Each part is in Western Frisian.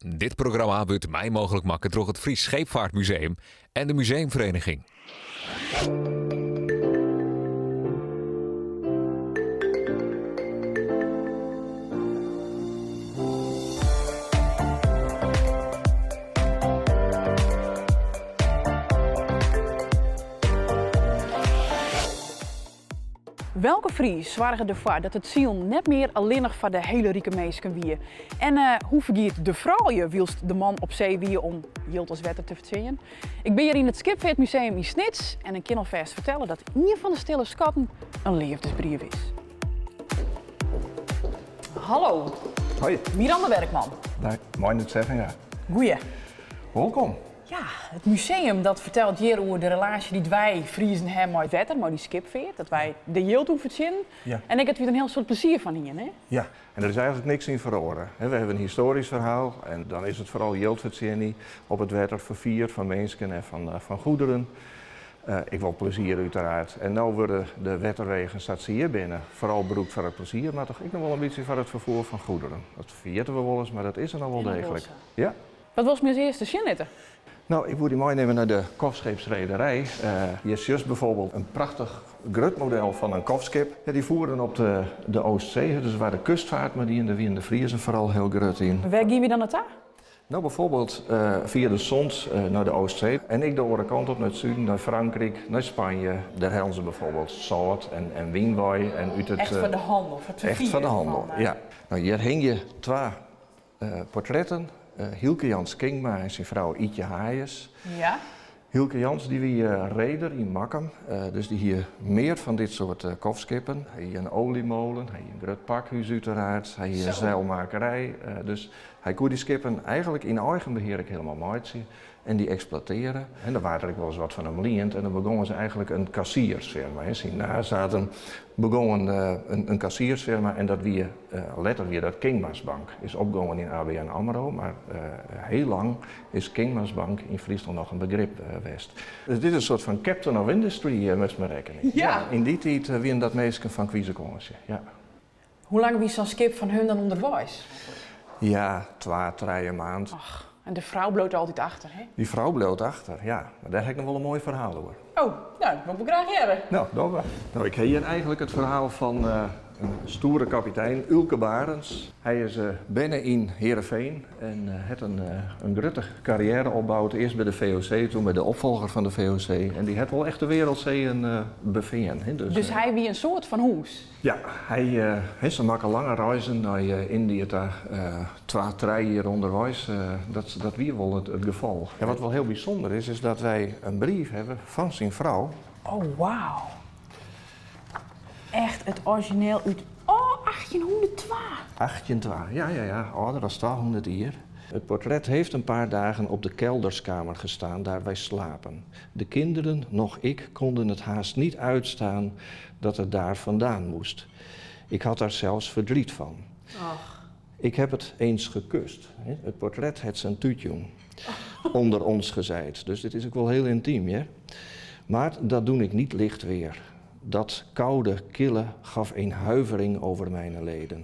Dit programma wurdt mei mooglik makke troch it Fries Scheepvaartmuseum en de Museumvereniging. Welke Fries soarge derfoar dat it silen net mear allinnich foar de hiele rike minsken wie? En hoe fergiet de froulju wylst de man op see wie om jild as wetter te fertsjinjen? Ik bin hjir yn it Skipfeartmuseum yn Snits en ik kin alfêst fertelle dat ien fan de stille skatten in leafdesbrief is. Hallo. Hoi. Miranda Werkman. Dei, mei net zeggen, ja. Goeie. Wolkom. Ja, it museum dat fertelt hjir oer de relaasje dy't wy Friezen ha mei it wetter, mei dy skipfeart, dat wy der jild oer fertsjinnen. Ja. En ek dat wy der in hiel soad plezier fan hiene, hè? Ja, en der is eigentlik niks yn feroare. We hawwe in histoarysk ferhaal en dan is it foaral jild fertsjinje op it wetter, ferfier fan minsken en fan goederen. Ek wol plezier uiteraard. En no wurde de wetterwegen sa't se hjir binne foaral brûkt foar it plezier, mar toch ek noch wol in bytsje foar it ferfoer fan goederen. Dat ferjitte we wolris, mar dat is der noch wol deeglik. Ja. Wat wolst my as earste sjen litte? No, ik woe dy meinimme nei de kofscheepsrederij. Hjir sjochst bijvoorbeeld in prachtich grut model fan in kofskip. Dy foeren op de Oostzee, dus waar de kustvaart mei dien, dêr wienen de Friezen foaral hiel grut yn. Wêr gean wy dan nei ta? No, bijvoorbeeld fia de Sont nei de Oostzee en ek de oare kant op nei it suden, nei Frankryk, nei Spanje. Dêr hellen se bijvoorbeeld sâlt en wyn wei en út it. Echt foar de hannel, foar it ferfier. Echt foar de hannel, ja. No, hjir hingje twa Portretten, Hylke Jans Kingma en syn frou Ytje Haaijes. Ja. Hylke Jans dy wie reder yn Makkum, dus dy hie mear fan dit soart kofskippen. Hy hie in oliemolen, hy hie in grut pakhús úteraard, hy hie in seilmakerij. Dus hy koe dy skippen eigentlik yn eigen behear ek hielendal meitsje en dy eksploiteare. En der waard der ek wolris wat fan him liend en dan begongen se eigentlik in kassiersfirma. Syn nazaten begongen in kassiersfirma en dat wie, letter wie dat Kingma's Bank. Is opgongen yn ABN AMRO, mar hiel lang is Kingma's Bank yn Fryslân noch in begrip west. Dus dit is in soart fan captain of industry, moatst mar rekkenje. Ja. Yn dy tiid wienen dat minsken fan kwizekânsje, ja. Hoe lang wie sa'n skip fan hun dan ûnderweis? Ja, twa, trije maand. Och, en de frou bliuwt altyd achter, hè? Dy frou bliuwt achter, ja. Mar dêr ha ik noch wol in moai ferhaal oer. Oh, no, dat wol ik wol graach hearre. No, dogge we. No, ik ha hjir eigentlik it ferhaal fan in stoere kapitein, Uilke Barends. Hy is berne yn Heerenveen en hat in grutte karriêre opboud. Earst by de VOC, toen by de opfolger fan de VOC. En dy hat wol echt de wereldseeën befearn. Dus hy wie in soad fan hûs? Ja, hy se makke lange reizen nei Yndië ta, twa, trije jier ûnderweis, dat wie wol it gefal. En wat wol hiel bysûnder is, is dat wy in brief hawwe fan syn frou. Oh, wauw. Echt it orizjineel út, oh, 1802! 1802, ja, ja, ja, âlder as 200 jier. Het portret heeft een paar dagen op de kelderskamer gestaan, daar wij slapen. De kinderen, noch ik, konden het haast niet uitstaan dat het daar vandaan moest. Ik had daar zelfs verdriet van. Och. Ik heb het eens gekust. Het portret het zijn tuutjong. Onder ons gezeid. Dus dit is ook wel heel intiem, hè? Maar dat doe ik niet licht weer. Dat koude, kille gaf een huivering over mijn leden.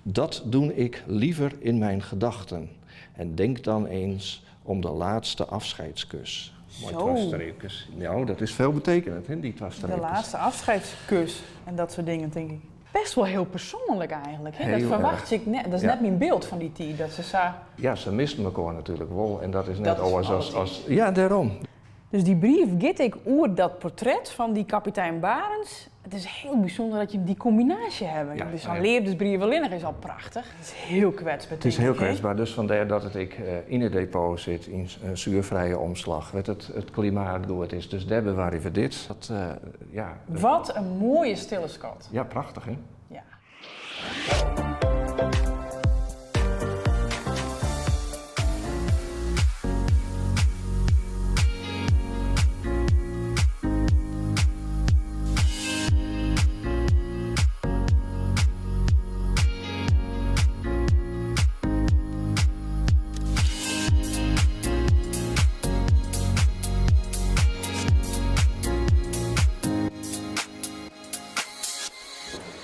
Dat doe ik liever in mijn gedachten. En denk dan eens om de laatste afscheidskus. Mei twa streepkes. Nou, dat is veelbetekenend, hè, dy twa streepkes. De laatste afscheidskus en dat soort dingen, tink ik. Best wol hiel persoanlik eigentlik, hè? Dat ferwachtsje ik net. Dat is net myn byld fan dy tiid, dat se sa. Ja, se misten mekoar natuerlik wol en dat is net oars as. Ja, dêrom. Dus dy brief giet ek oer dat portret fan dy kapitein Barends. It is hiel bysûnder dat je dy kombinaasje hawwe. Ja, dus sa'n leafdesbrief allinnich is al prachtich. It is hiel kwetsber. It is hiel kwetsber, dus fandêr dat it ek yn it depot sit, yn in zuurvrije omslach, wêr't it klimaat goed is. Dus dêr bewarje we dit. Dat, ja. Wat in moaie stille skat. Ja, prachtich hè? Ja.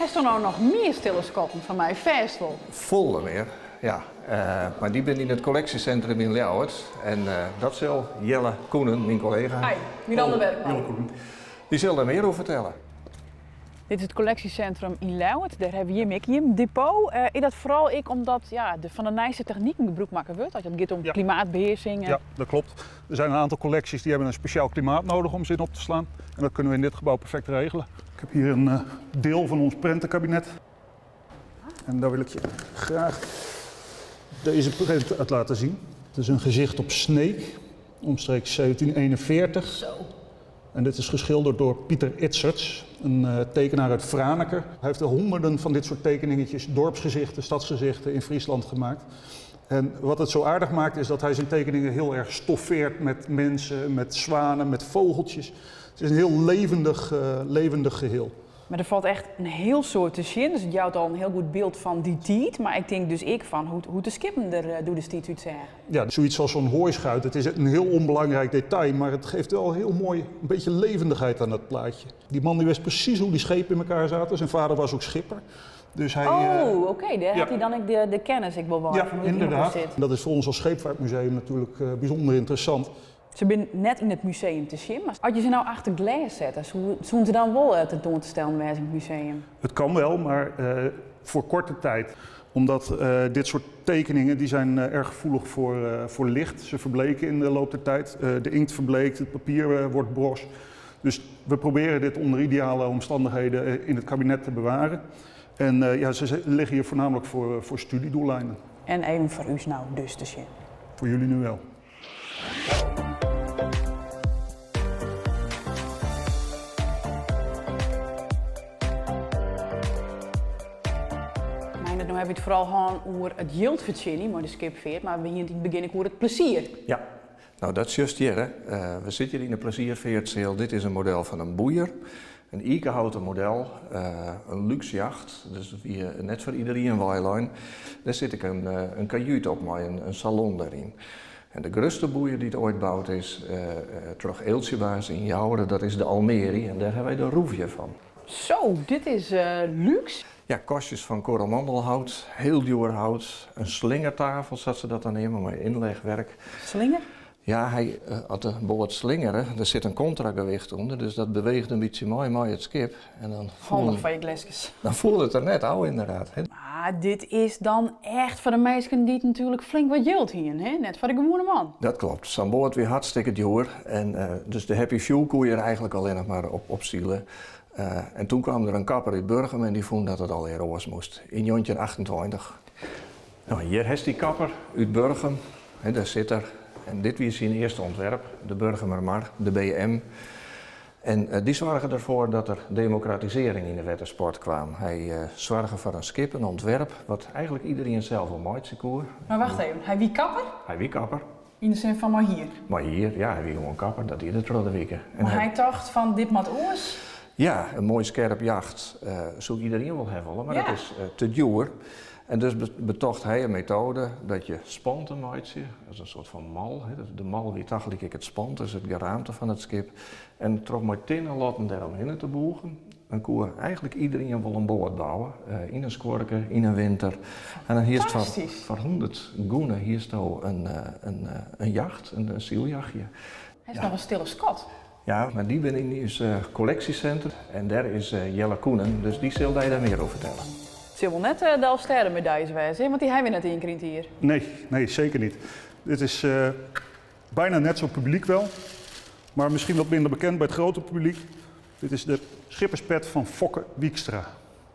Hasto no noch mear stille skatten foar my? Fêst wol. Folle mear. Ja, mar dy binne yn it kolleksjesintrum yn Ljouwert. En dat sil Jelle Koenen, myn kollega. Hi, Miranda Werkman. Dy sil dêr mear oer fertelle. Dit is it kolleksjesintrum yn Ljouwert. Dêr hawwe jim ek jim depot. Is dat foaral ek omdat ja, der fan de nijste techniken gebrûk makke wurdt as it giet om klimaatbehearsing? Ja, dat klopt. Er zijn een aantal collecties die hebben een speciaal klimaat nodig om ze in op te slaan. En dat kunnen we in dit gebouw perfect regelen. Ik heb hier een deel van ons prentenkabinet. En daar wil ik je graag deze prent uit laten zien. Het is een gezicht op Sneek, omstreeks 1741. Zo. En dit is geschilderd door Pieter Itzerts, een tekenaar uit Franeker. Hij heeft er honderden van dit soort tekeningetjes, dorpsgezichten, stadsgezichten in Friesland gemaakt. En wat het zo aardig maakt is dat hij zijn tekeningen heel erg stoffeert met mensen, met zwanen, met vogeltjes. Het is een heel levendig geheel. Mar der falt echt in hiel soad te sjen, dus it jout al in hiel goed byld fan dy tiid. Mar ik tink dus ek fan hoe't de skippen der doedestiids útseagen. Ja, zoiets als zo'n hooischuit. Het is een heel onbelangrijk detail, maar het geeft wel heel mooi een beetje levendigheid aan dat plaatje. Die man die wist precies hoe die schepen in elkaar zaten. Zijn vader was ook schipper. Dus hij, Oh, oké, dêr hat hy dan ek de kennis ek wol wei Ja, fan hoe't it yn elkoar inderdaad. sit. Dat is voor ons als scheepvaartmuseum natuurlijk bijzonder interessant. Se binne net yn it museum te sjen, mar as je se no achter glês sette, soene se dan wol tentoan te stellen wêze yn it museum? Het kan wel, maar voor korte tijd. Omdat dit soort tekeningen die zijn erg gevoelig voor licht. Ze verbleken in de loop der tijd. De inkt verbleekt, het papier wordt bros. Dus we proberen dit onder ideale omstandigheden in het kabinet te bewaren. En ja, ze liggen hier voornamelijk voor studiedoeleinden. En even foar ús no dus te sjen. Voor jullie nu wel. Meindert, no hawwe we it foaral hân oer it jild fertsjinjen mei de skipfeart, mar we hiene it yn it begjin ek oer it plezier. Ja, no dat sjochst hjir. Hè. We sitte hjir yn de plezierfeartseal. Dit is in model fan in boeier. In ikehouten model, in lúks jacht, dus dat wie net foar iderien weilein. Dêr sit ek in kajút op mei in salon dêryn. En de grutste boeier dy't oait boud is troch Eeltsje Baas yn Joure, dat is de Almeri en dêr hawwe wy de roefje fan. Zo, dit is lúks. Ja, kastjes fan koromandelhout, hiel djoer hout, in slingertafel sa't se dat dan neame, mei ynlegwerk. Slinger? Ja, hy, as de boat slingere, der sit in kontragewicht ûnder, dus dat beweecht in bytsje mei mei it skip. En dan Handich foar je gleskes. Dan foel it der net ôf, ynderdaad. Mar dit is dan echt foar de minsken dy't natuerlik flink wat jild hiene, hè? Net foar de gewoane man. Dat klopt. Sa'n boat wie hartstikke djoer. En dus de Happy Few koe hjir eigentlik allinnich mar op sile. En toen kwam der in kapper út Burgum en dy fûn dat it allegear oars moast. Yn 1928. No, hjir hast dy kapper út Burgum. Hè, dêr sit er. En dit wie syn earste ûntwerp, de Burgumer Mar, de BM. En dy soarge derfoar dat der demokratisearring yn de wettersport kaam. Hy soarge foar in skip, in ûntwerp, wat eigentlik iderien sels wol meitsje koe. Mar wacht even, hy wie kapper? Hy wie kapper. Yn de sin fan mei hier? Mei hier, ja, hy wie gewoan kapper, dat die er troch de wike. En Mar hy tocht fan dit moat oars? Ja, in moai skerp jacht soe iderien wol ha wolle, mar dat is te djoer. En dus betocht hy in metoade dat je spanten meitsje, dat is in soart fan mal. De mal wie tagelyk ek it spant, dus it geraamte fan it skip. En troch mei tinne latten dêromhinne te boegen, dan koe eigentlik iderien wol in boat bouwe, yn in skuorke, yn in winter. En dan hiest foar 100 gûne hiesto in jacht, in syljachtje. Hy is noch in stille skat. Ja, mar dy binne yn ús kolleksjesintrum en dêr is Jelle Koenen, dus dy sil dy dêr mear oer fertelle. It sil wol net de Alfstêdemedailles wêze, want dy hawwe we net ien kear yn it jier. Nee, nee, zeker niet. Dit is bijna net zo publiek wel, maar misschien wat minder bekend bij het grote publiek. Dit is de schipperspet van Fokke Wiekstra.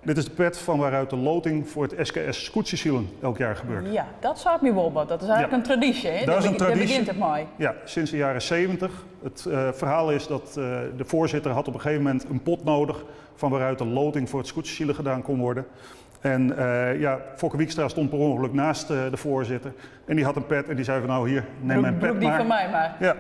Dit is de pet van waaruit de loting voor het SKS Skûtsjesilen elk jaar gebeurt. Ja, dat seit my wol wat. Dat is eigentlik in tradysje, hè? Dat is in Dêr tradysje. begjint it mei. Ja, sinds de jaren 70. Het verhaal is dat de voorzitter had op een gegeven moment een pot nodig van waaruit de loting voor het skûtsjesilen gedaan kon worden. En ja, Fokke Wiekstra stond per ongeluk naast de voorzitter en die had een pet en die zei van nou hier, neem mijn pet Brûk dy maar. fan my mar. Ja.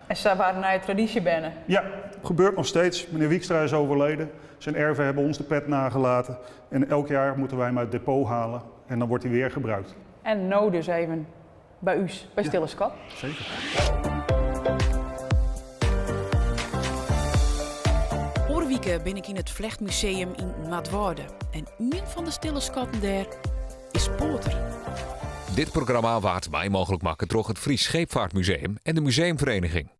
En sa waard in nije tradysje berne. Ja, gebeurt nog steeds. Meneer Wiekstra is overleden. Zijn erven hebben ons de pet nagelaten. En elk jaar moeten wij hem uit het depot halen en dan wordt hij weer gebruikt. En no dus even by ús, by Stille Skat. Zeker. Oare wike bin ik yn it Flechtmuseum yn Noardwâlde. En ien fan de stille skatten dêr is Poater. Dit programma waard mei mooglik makke troch it Frysk Scheepvaartmuseum en de Museumvereniging.